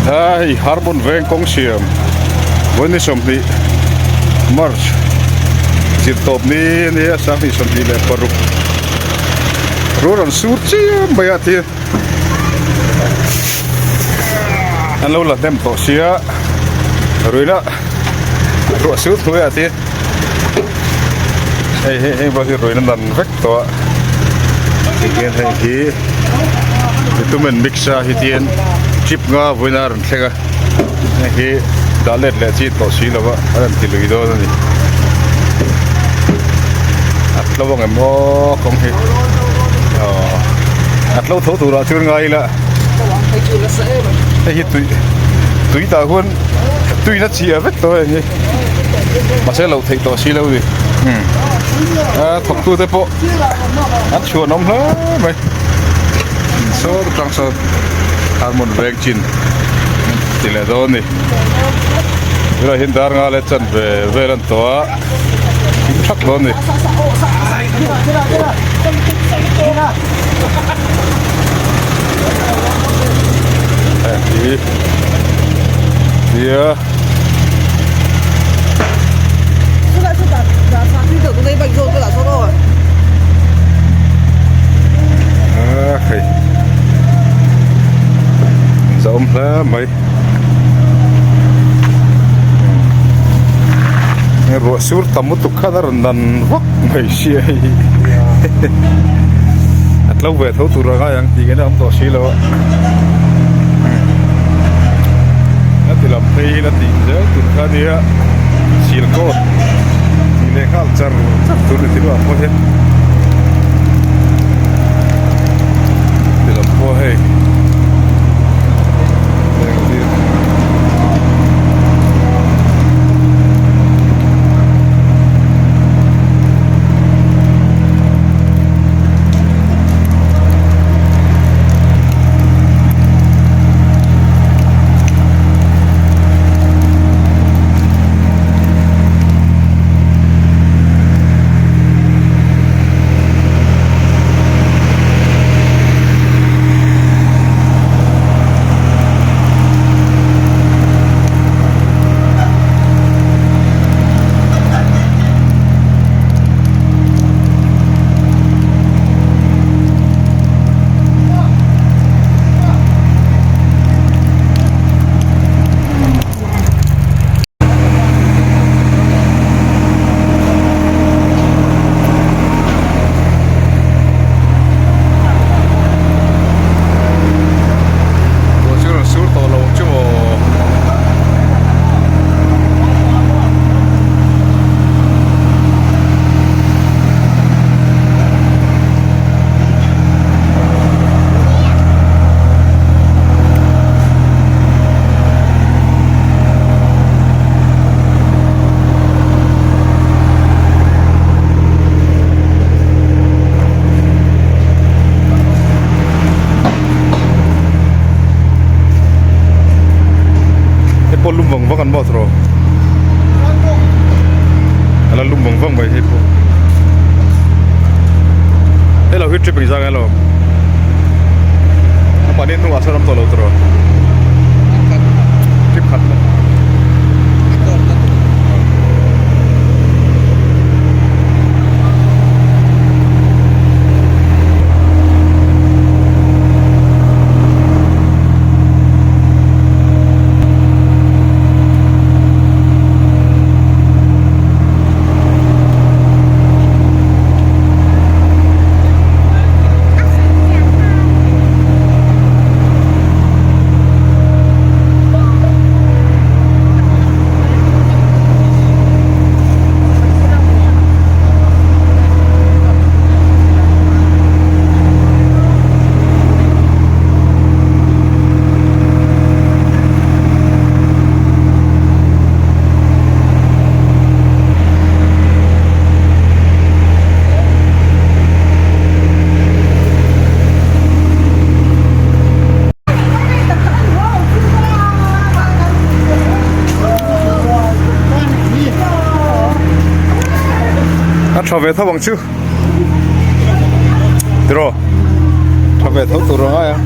Hei Harmon veng kawng siam vawi ni 20 March zirtawp ni a nia 2026 rual an sur chiam mai a ti an lo la hnem tawh sia ruihna ruah sur hnuaiah te hei hei heng pawh hi ruihna dan vek tawh a tihian hei hi bitumen mix a hi tian chip nga vawiin a rawn thleng a hei hi dah let leh chi tawh si lo va a rawn ti lui dawn a ni a tlo ang em aw kawng hi aw a tlo tho turah chuan ngai ila hei hi tui tui tah huan tuina chhia vek tawh heng hi mahse loh theih tawh si lo ni a thawktu te pawh an chhuan awm hle mai saw tang sawn harmon veng chin ti leh dawn a ni tunah hian dar nga leh chan ve vel an tawh a thim thak dawn a ni. Hei hi tia hei zahawm hle mai ruah sur tam lutuk khan a rawn dan vak mai sia hei hi a tlo ve tho tur a ngai ang tih ngei a awm tawh si lo a. A ti lam phei la tih zel tur kha nia sil kawt tih leh nghal char char tur ni thil ah pawh hian ti lam pawh hei Sur tawh lo chu maw. Hei pawh lum vang vang an maw tawh a la lum vang vang mai hei pawh hei lo hi trip engzah nge lo a mahni hnungah sawn awm tawh lo tawh trip khat na. A tha ve tho ang chu tiraw tha ve tho tur a ngai a.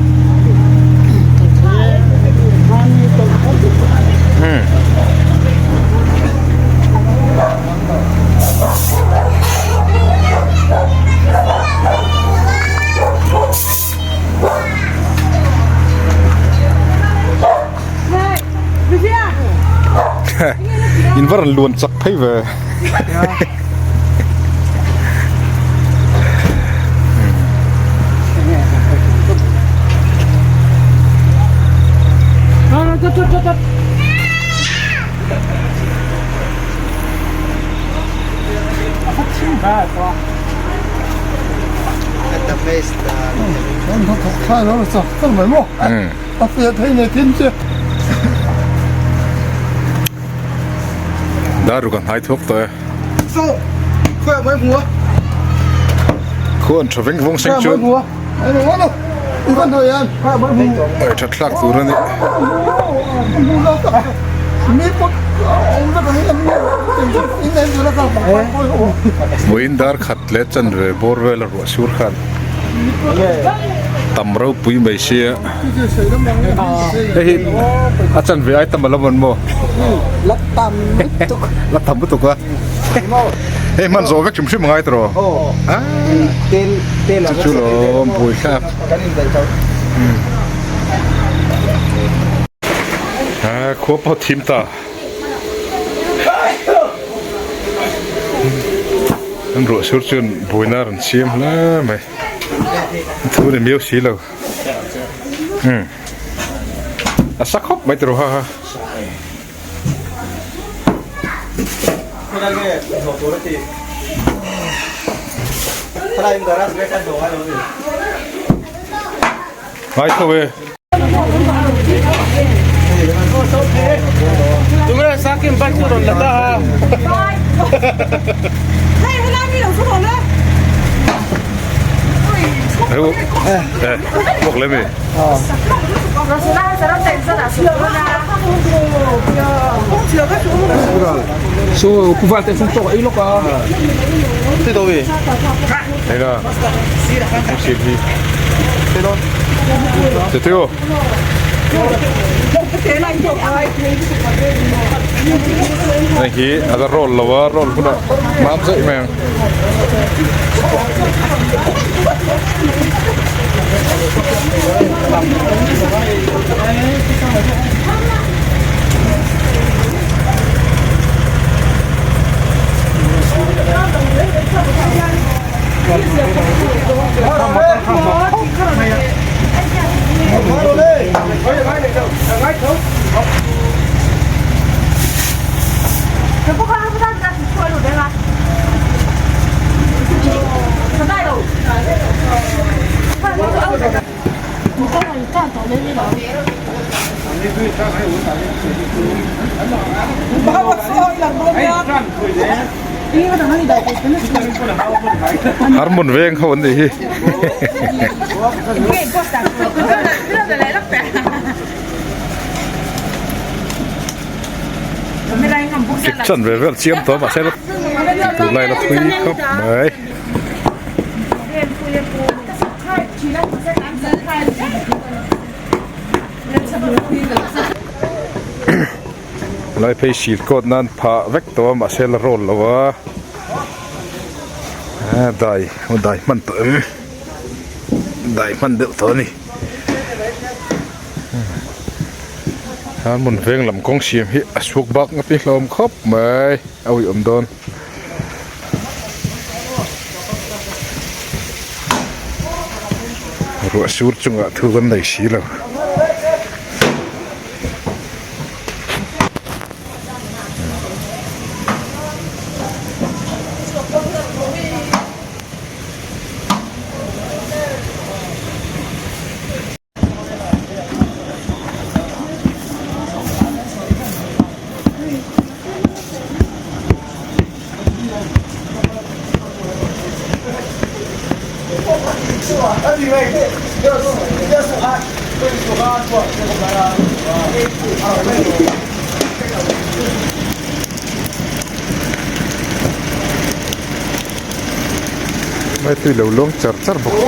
In va rawn luan chak phei ve. Dar ruk a hnai thuak tawh e. Khuan tha veng vawng seng chuan Aih that thlak tur a ni. Vawiin dar khat leh chanve bawr vel a ruah sur khan tam ropui mai sia hei hi a chanve ai tam a lo man maw La tam lutuk la tam lutuk a hei hman zawh vek hrim hrim a ngai tawh a chu chu lawm buai thlak khua pawh thim ta an ruah sur chuan buaina a rawn siam hle mai thu ni miau si lo a sa khawp mai tawh ha ha. Ngai tho e. Bawk le mi. Đây là xịt gì? Từ từ. Này khi à ra roll là roll cũng được. Mám dậy mà. Harmon veng ho an nih hi. Kik chan ve vel chiam tawh mahse la tunlai la thui khawp mai. Lai phei sir kawt nan phah vek tawh a mahse la rawl lo a dai dai hman tawh em dai hman deuh tawh a ni. A hmun veng lam kawng siam hi a suk bak ngawt hi hlawm khawp mai a uih awm dawn. Ruah sur chungah thu kan nei si lo. Tui lo luang char char bawk se.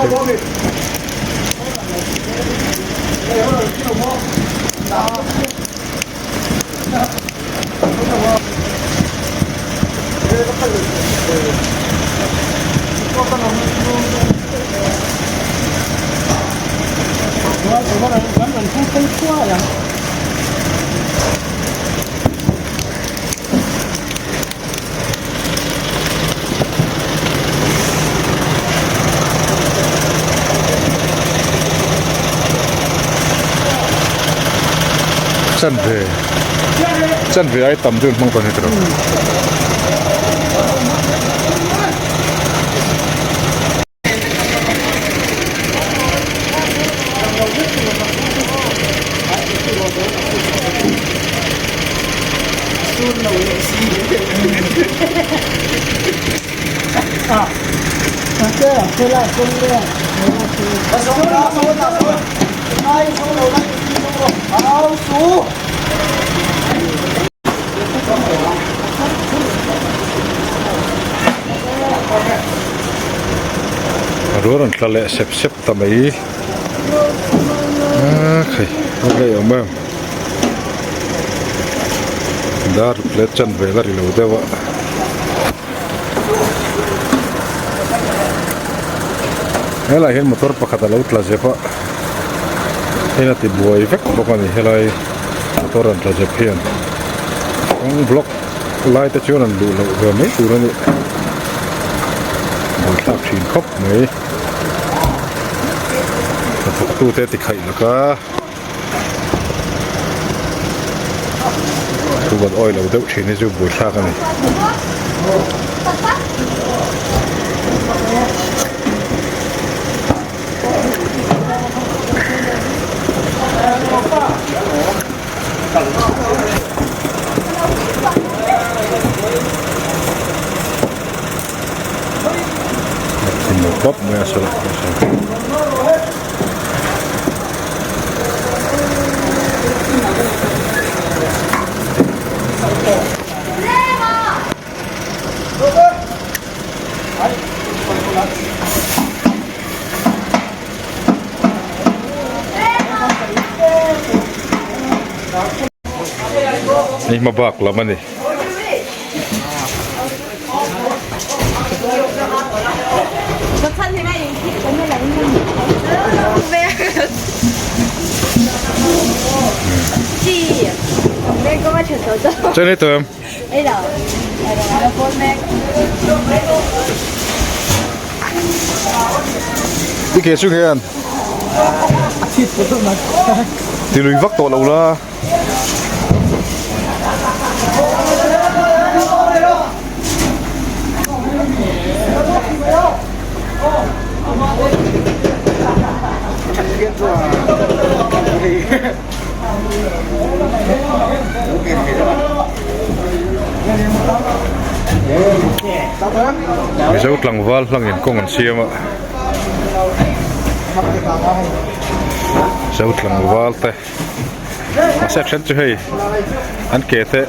Chanve chanve ai tam chu an hmang tawh a ni tawh. Ruah rawn tla leh sep sep ta mai a khai a rei awm em dar leh chanve la ri lo deuh a. Helaiah hian motor pakhat a lo tla zep a heng a ti buai vek bawk a ni helai motor an tla zep hian kawng block lai te chuan an luh loh ve mai tur a ni buaithlak thin khawp mai hnathawk tute ti khaih laka. Chu kan awih lo deuh thin hi chu buaithlak a ni. Thin lo khawp mai a sawi pawh sawi. Hei hma bak lam a ni. Chơi đi tụi em. Đi kìa xuống kìa. Thì lùi vắt tổ lâu la. Mizo tlangval hlangin kawng an siam a Mizo tlangval te. Mahse a then chu hei an ke te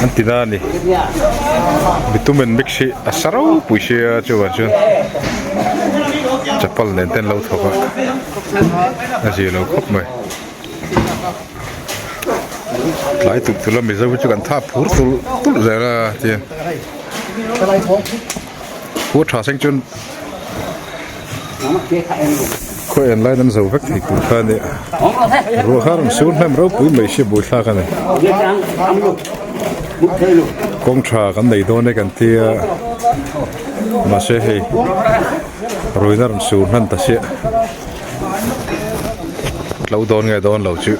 an ti na a ni bitumen mix hi a sa ropui sia chuvang chuan chapal nen te an lo thawk a a zia lo khawp mai tlai tuk tulh a mizo hi chu kan tha phur tulh tulh zel a tiang phur tha seng chuan. Khawi en laiin an zo vek thei tur kha a nia ruah kha a rawn sur hnem ropui mai sia buaithlak a ni kawng tha kan nei dawn e kan tia mahse hei ruihna a rawn sur hnan ta sia tlo dawn nge dawn lo chu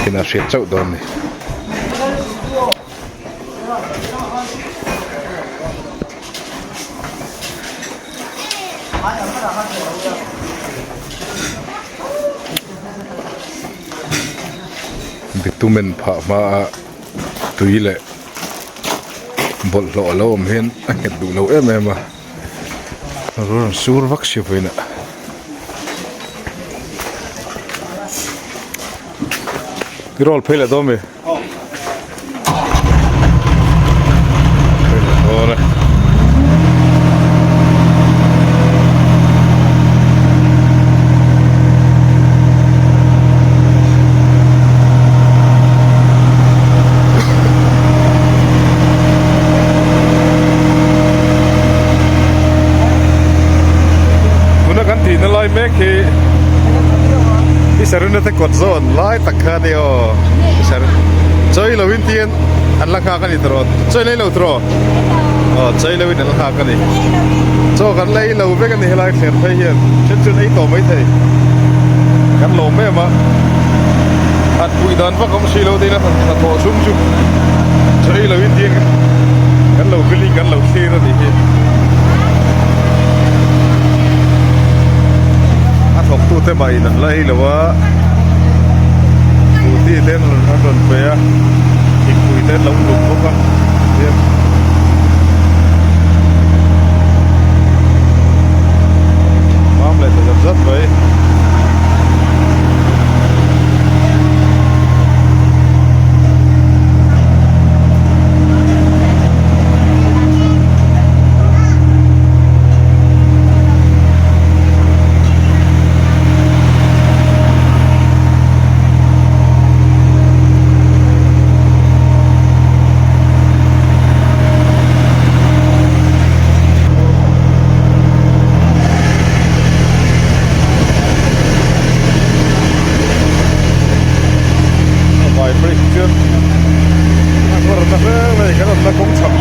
inah hriat chauh dawn a ni. Bitumen phah hmaa tui leh bawlhhlawh a lo awm hian a nghet duh lo em em a rawn sur vak si vawiinah. I roll phei leh dawn mi? Tuna kan tihna lai mek hi i sarina te kawt zawn lai tak kha a ni aw. Chawi lo in tian an la nghak a ni tawh chawi lei lo tawh aw chawi lo in an la nghak a ni chaw kan lei lo vek a ni helai thler phei hian then chuan ei tawh mai thei kan lawm em. em a, han puih dan vak awm si lo te ila hnathawh chhung chu chaw lo in tiang kan lo building kan lo thlir a nih hi. A thawktute mah in an la ei lo a, scooty te an rawn pe a, thingpui te an lo lum bawk a tiang. Mam leh ta zat zat mai. Vai bridge chuan a kawr na hle mai kan awmna kawng chhak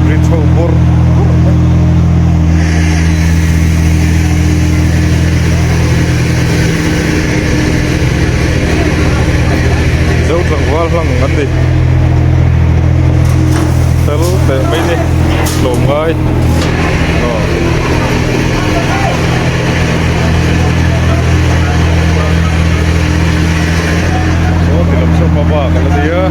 ri chho bawrh bawrh mai. Zo tlangval hlang an ni tel teh mai ni tlawm ngai aw. Saw ti lam saw hma bak a la nia.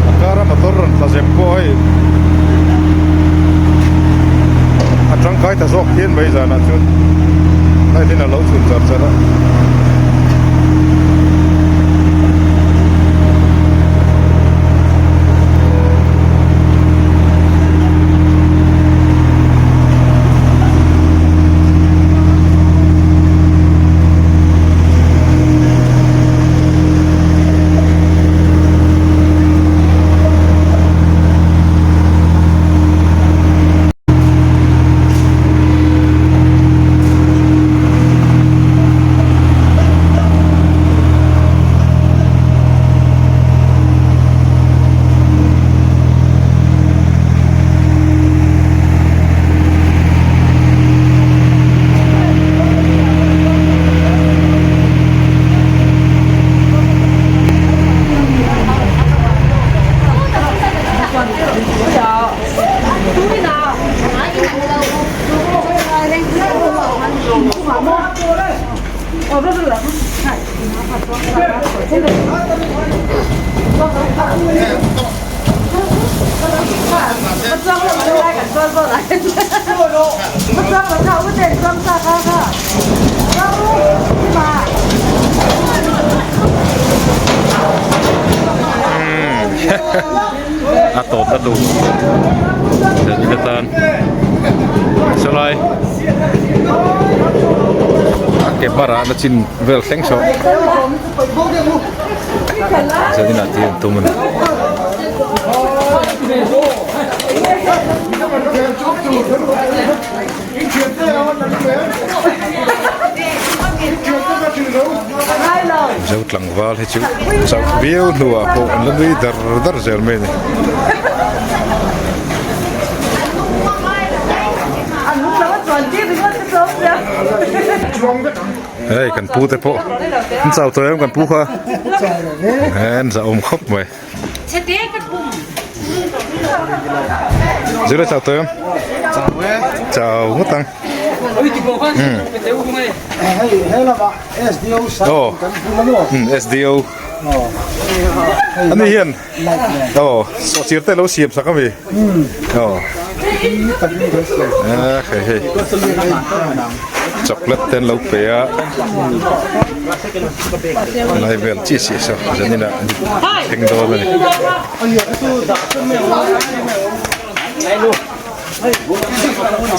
A kara motor rawn tla zep pawh hei a tangkai ta zawk phian mai zanah chuan light in a lo chhun char char a. A tawp na tur zan atan sawlai a ke barah na chin vel thleng saw zanin ah tih an tum a ni. Zo tlangval hi chu chauh viau hnuah pawh an la nui dar dar zel mai a ni. Hei kan pu te pawh an chau tawh em kan pu kha an zahawm khawp mai. Zira chau tawh em? Chau ngawt ang. Aw SDO ani hian aw sawhchir te lo siam sak ami aw hei hei chocolate te an lo pe a lai vel chi chi saw zanin ah thleng dawn a ni.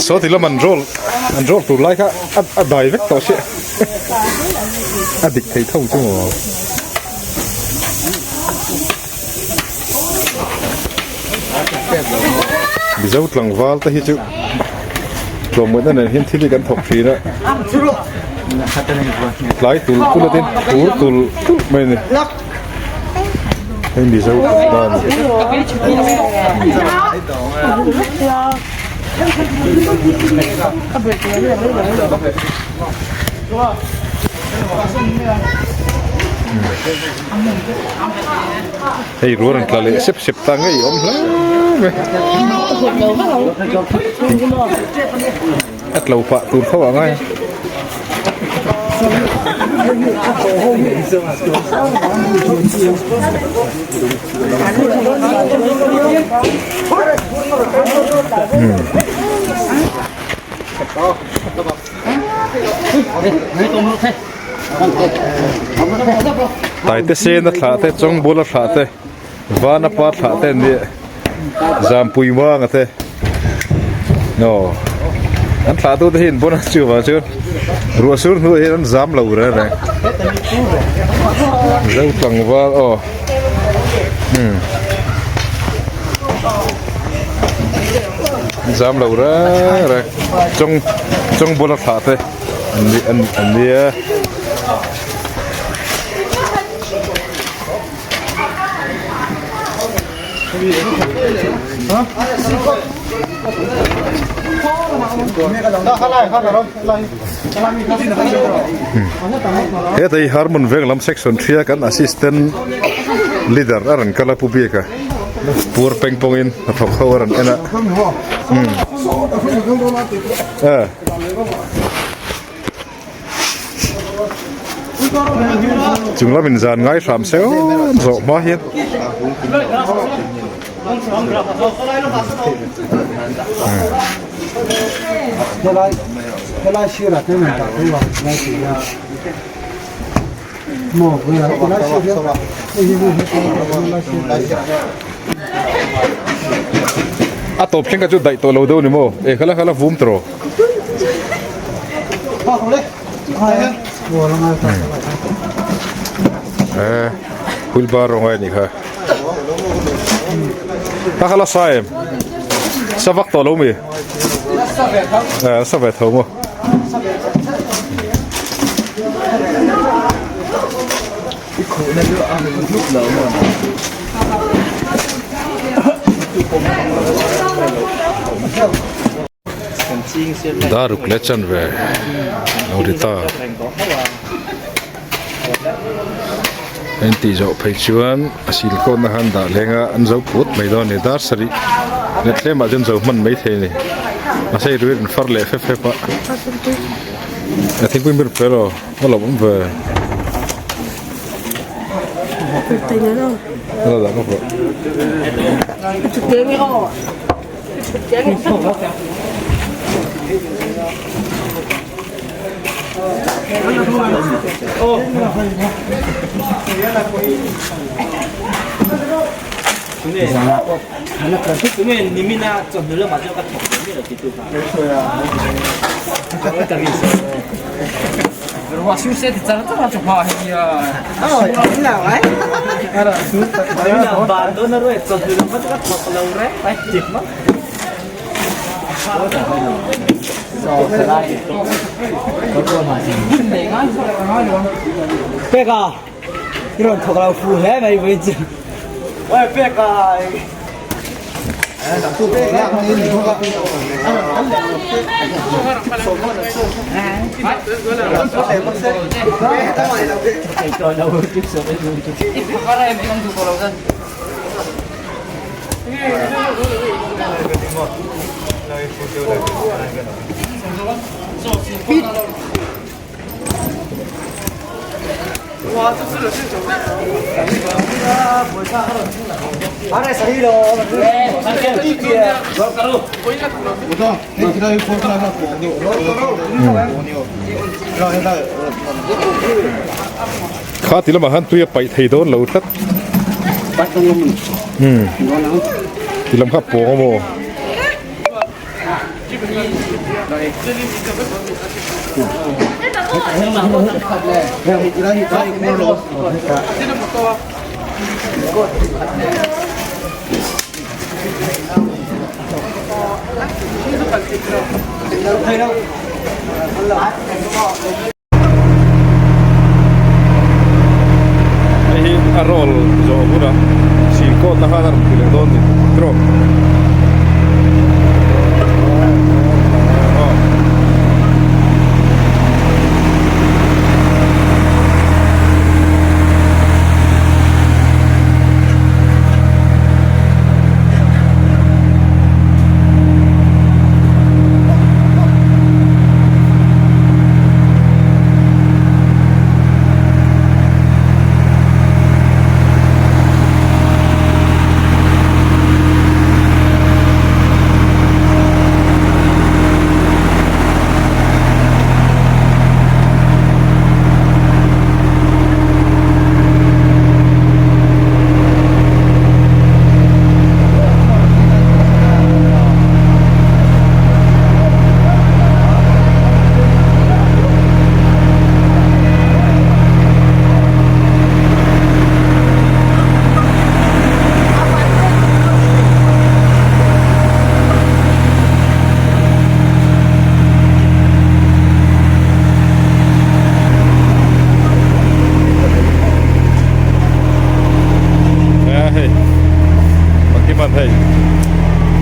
Saw ti lam an roll an roll tur lai kha a dai vek tawh sia a dik thei tho chu maw. Mizo tlangval te hi chu tlawmngawihna nen hian thil hi kan thawk thin a tlai tul tul a tin phur tul tul mai a ni. Hei Mizo pa a ni. Hei rual an tla leh sep sep ta ngei awm hle mai. A tlo pah tur tho ah ngai. Taite sen a thlah te chawngbul a thlah te vana pa thlah te an nia zampui vang a te aw an thlah tu te hi an pawn a chuvang chuan ruah sur hnuah hian an zam lo reng reng zo tlangval aw umm an zam lo reng reng chawng chawngbul a thlah te an ni an an nia. Heta hi Harmon veng lam section thria kan assistant leader a rawn kal a pu biak a pur peng pawngin hnathawk ho a rawn en a umm. Chung lamin zan ngai hram se awm zawh hma hian. A tawp thleng kha chu daih tawh lo deuh ni maw? E khala khala vum tawh rawh. E wheelbarrow ngai anih kha. Kha khala sa em? Sa vak tawh lo mi? E sa ve tho maw? Daruk leh chanve lo ri ta. Heng tih zawh phei chuan a sil kawtna kha an dah leng a, an zo put mai dawn a ni. Dar sarih leh tlemah chuan zo hman mai thei a ni. Mahse i ruih an far leh fep fep a. A thingpui ber pe rawh a lo awm ve. A lo dah bawk rawh. Peka i rawn thawk lo fu hle mai vawiin chu. Peka. Kha ti lamah khan tui a paih thei dawn lo tlat. Umm ti lam kha a pawng a maw? Hei hi a roll zawh hunah sil kawt na khan a rawn ti leh dawn ni tiraw. Hei Pakiman hei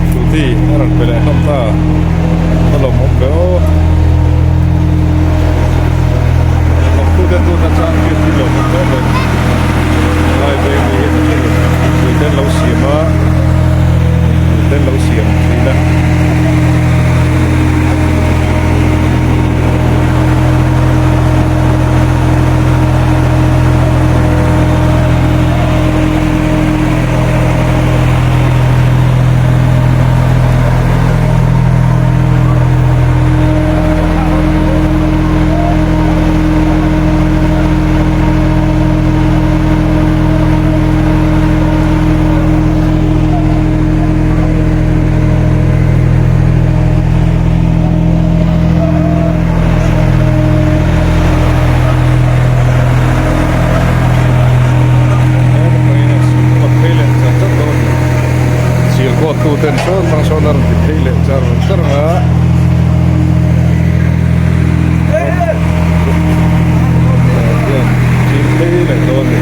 scooty a rawn pe leh hlawm ta a lawmawm ve aw thawktute tun atang hian thil lawmawm hle mai helai veng mi hi mipui te an lo siam a mipui te an lo siam thin a. Tuten sawn tang sawn a rawn ti phei leh char char ang a. Hian thil phei leh dawn a ni.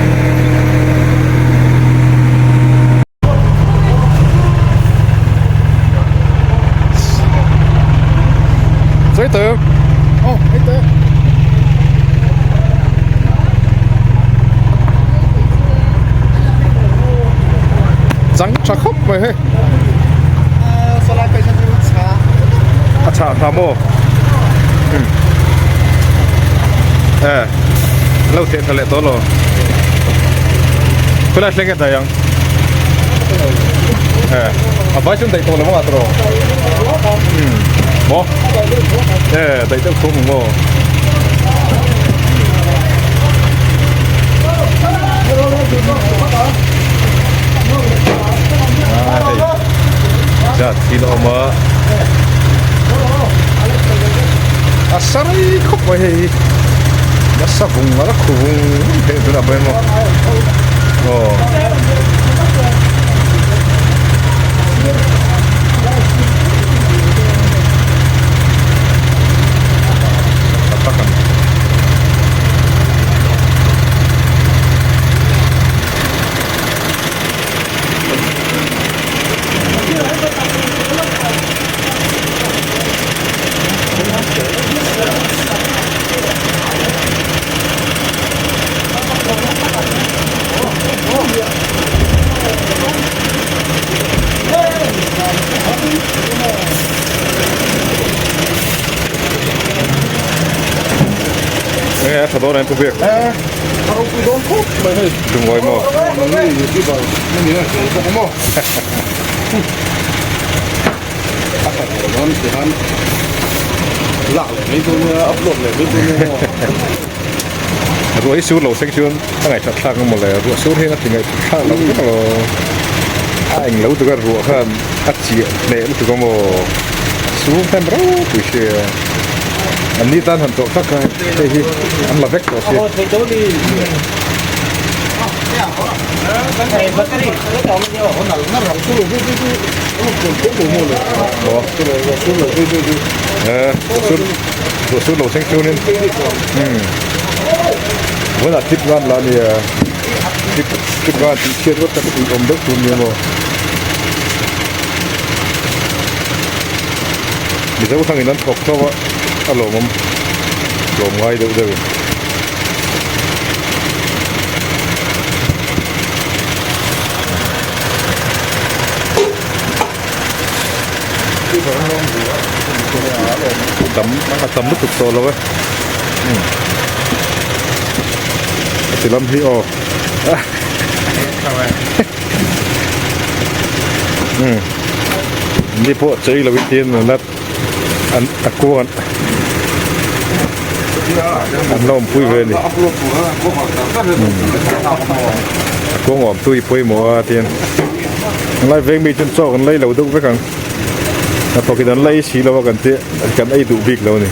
Giấy tờ. Oh, giấy tờ. Chang tha khawp mai hei. A chhah tha maw? Eh, lo theh tha leh tawh lo. Khulai thleng nge hnai ang? Eh, a vai chuan daih tawh lo anga tawh. Maw? Eh, daih deuh thum ang maw? Ah, hei. Zat thil a awm a. A sarai khawp mai hei hi. Nasa vung a la khu vung vung theih tunah pawh hian maw. Aw. tha dawn em pu biak? A ropui dawn khawp mai hei. Lungawi maw? Nangni youtuber na ni a tel bawk maw? A tha tawh dawn ti khan lak leh mai dawn nia, upload leh mai dawn nia maw? Ruah hi sur lo seng chuan a ngaihthlat thlak ang mawle, ruah sur hian a ti ngaihthlat thlak lo vek lo. A eng lo tuk a ruah khan a chiah hneh lutuk a maw? Sur hnem ropui sia. An ni tan han tawh tak a hei hi an la vek tawh sia. Ruah sur lo thleng chuanin vawiinah trip ngan lah a nia trip trip ngan tih chhiat rawt tak tih awm deuh tur nia maw Mizo thangin an thawk hlauh a a lawmawm tlawm ngai deuh deuh in. Tam a tam lutuk tawh lo e a ti lam hi aw ni pawh chei lo in tin an la an a kuang an an la awmpui ve a ni a kuang awm tui pawimawh a tin. Lai veng mi chuan chaw kan lei lo deuh vek ang hnathawk in an lei si lo a kan tih kan ei duh bik lo a ni.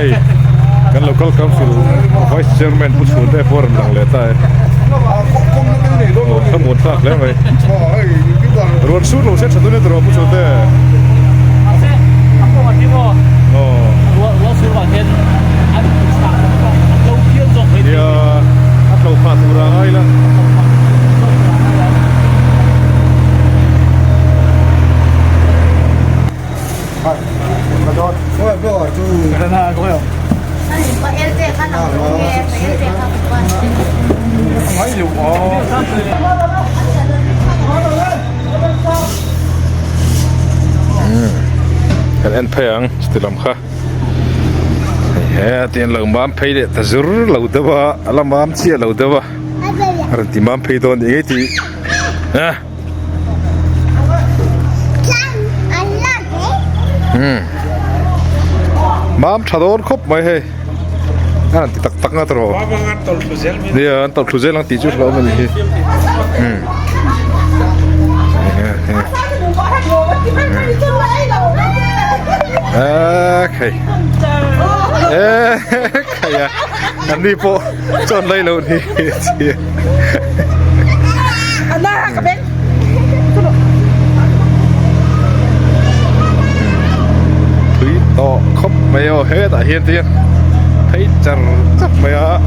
Hei kan local council vice chairman pu chhun te pawh a rawn lang leh ta e aw thlamuan thlak hle mai ruan sur lo se tha dun e tiraw pu chhun te nia a tlo phah tur a ngai la. Kan en phei ang chuti lam kha he tiang lo mam phei leh ta zur lo deuh a a la mam chiah lo deuh a a rawn ti mam phei dawn eng nge tih a Mam tha dawn khawp mai hei a han ti tak tak ngat rawh nia an tawlh thlu zel ang tih chu hlauhawm a ni hi a khai e khai a an ni pawh chuan lei lo ni Tui tawh khawp mai aw hetah hian te hian phei char char mai a.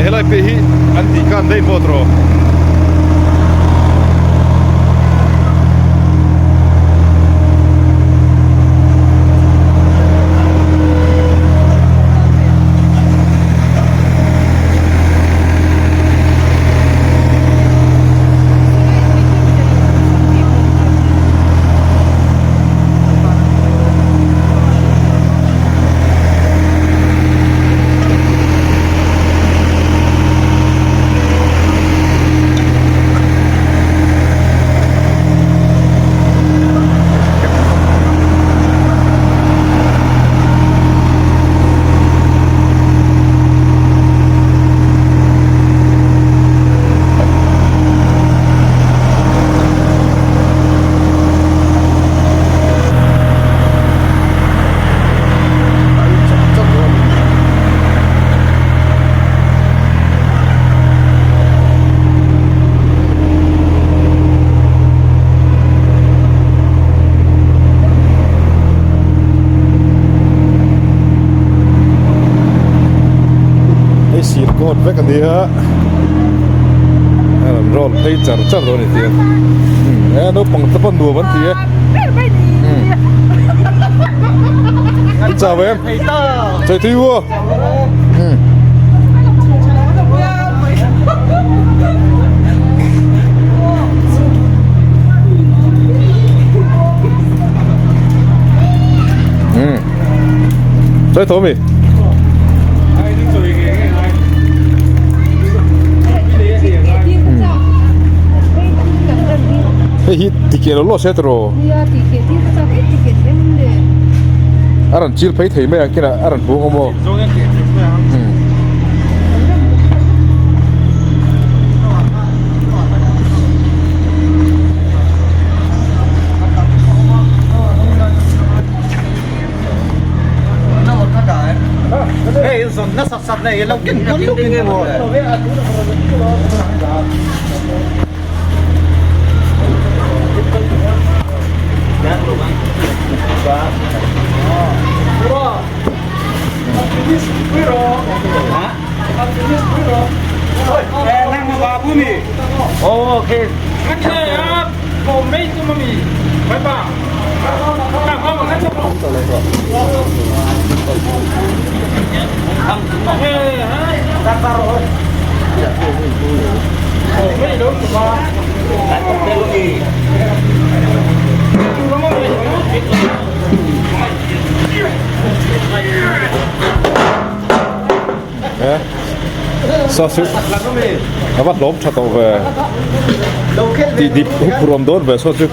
Helai pawh hi an tih khan daih maw tawh. vek a ni a a rawn roll phei char char dawn a ni tih a e naupang te pawh nuam an ti e an chau em chei tui u Chai tho mi. Hei hi tike lo lo se tro. A rawn chil phei thei mai ang kina a rawn bung awm aw. Saw chu a va hlawm tha tawh ve tih dip hup ruam dawn ve saw chu.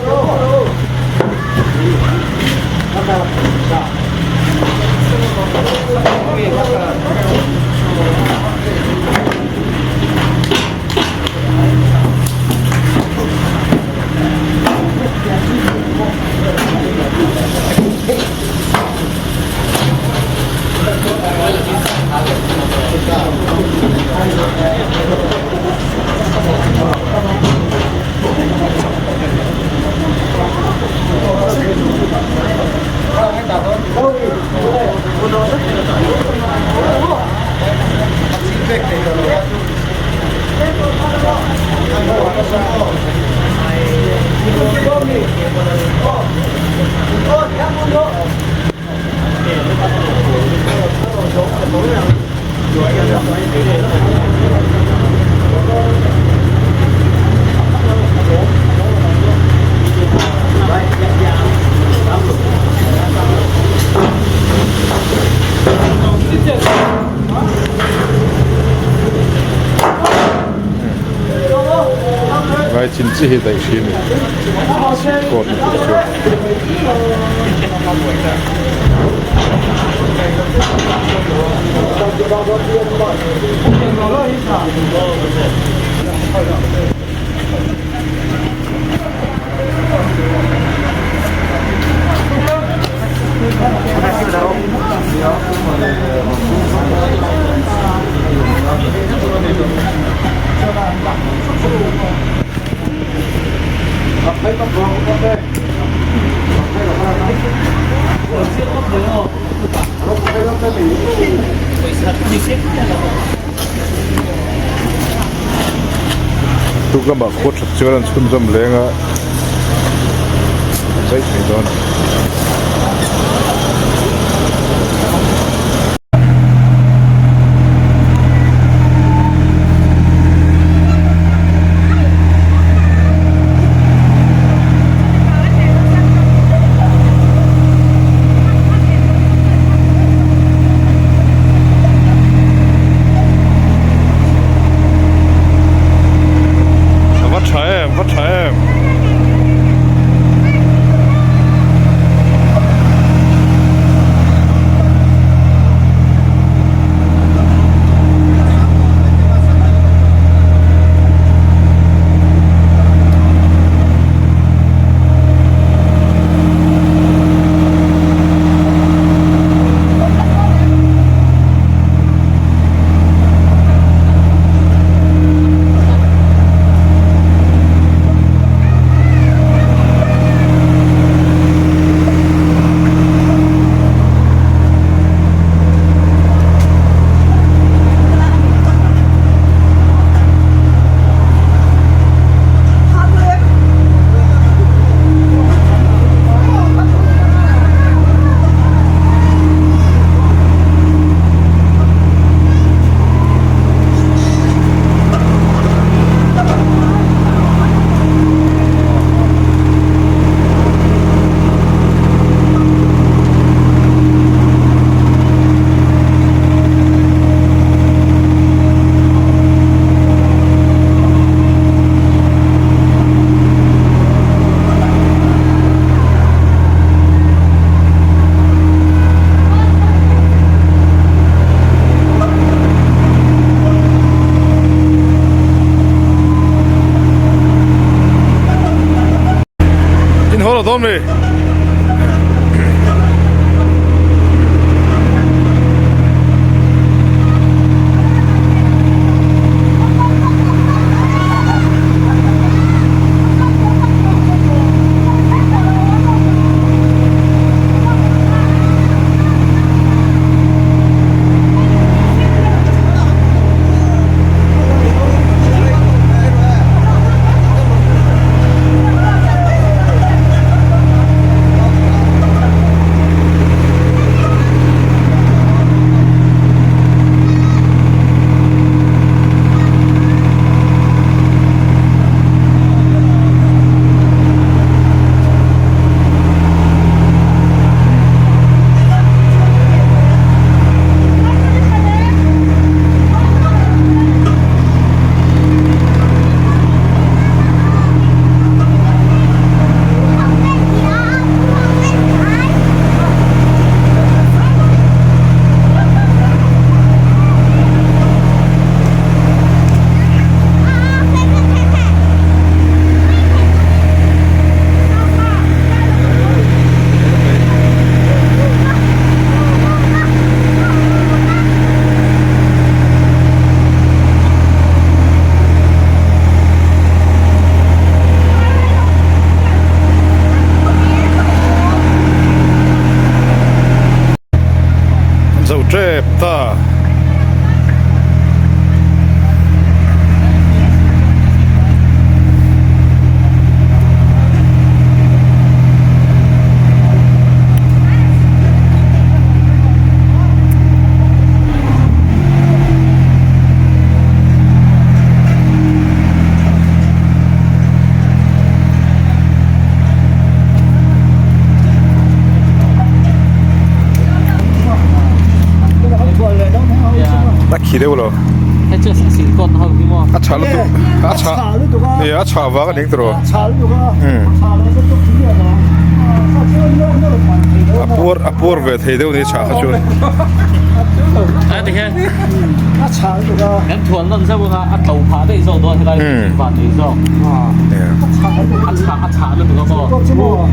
Vai chin chi hi daih hri a ni court ni tur chuan. Tuk lamah khua that chuan an chhunzawm leng a zai thei dawn. A va tha em va tha em. lo dawn mi? Zo tep ta. A khi deuh lo. A chhah lutuk a chhah a chhah vang a ning tawh. A puar a puar ve thei deuh ni chhah kha chuan. Kan thuan nawn zauh anga a tlo phah daih zawk dawn helai van nei zawk. A chhah a chhah lutuk a maw.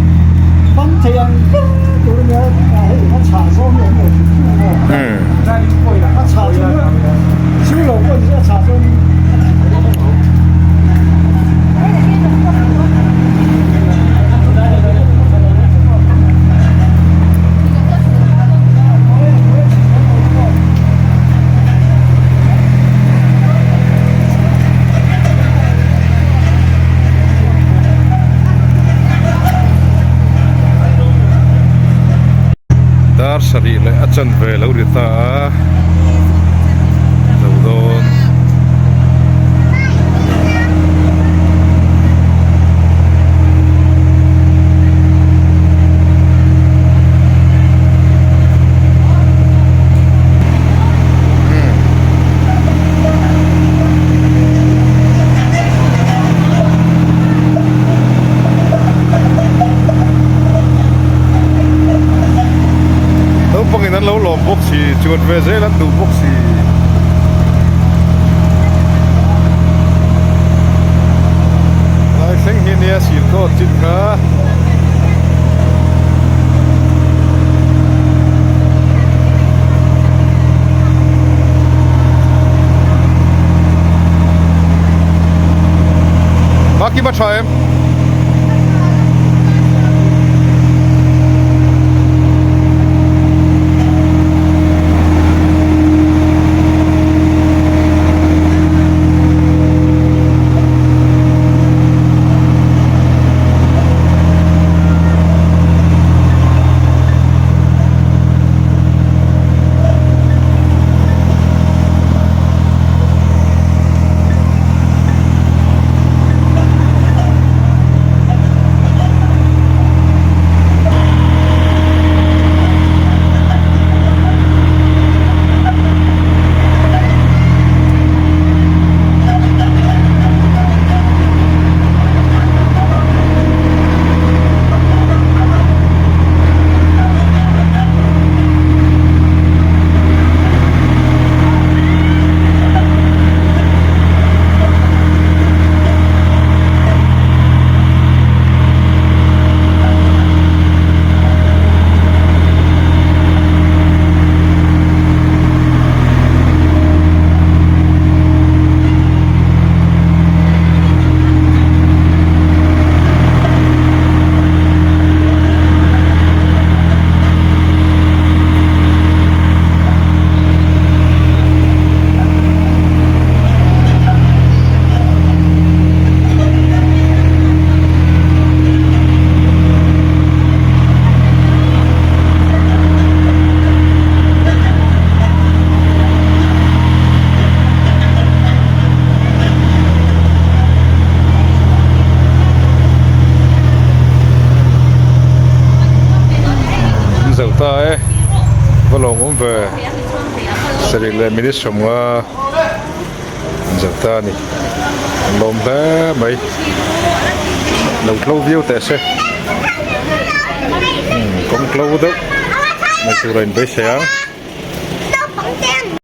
Dar sarih leh a chanve lo ri ta a zo dawn. Naupangin an lo lawm bawk si chuan ve zel an duh bawk si. Lai thleng hi nia sir dawt chin kha. Maki ba tha em? ta e va lawmawm ve sarih leh minute sawmnga an zo ta a ni an lawm hle mai lo tlo viau teh se kawng tlo deuh mai tur a inbeisei ang.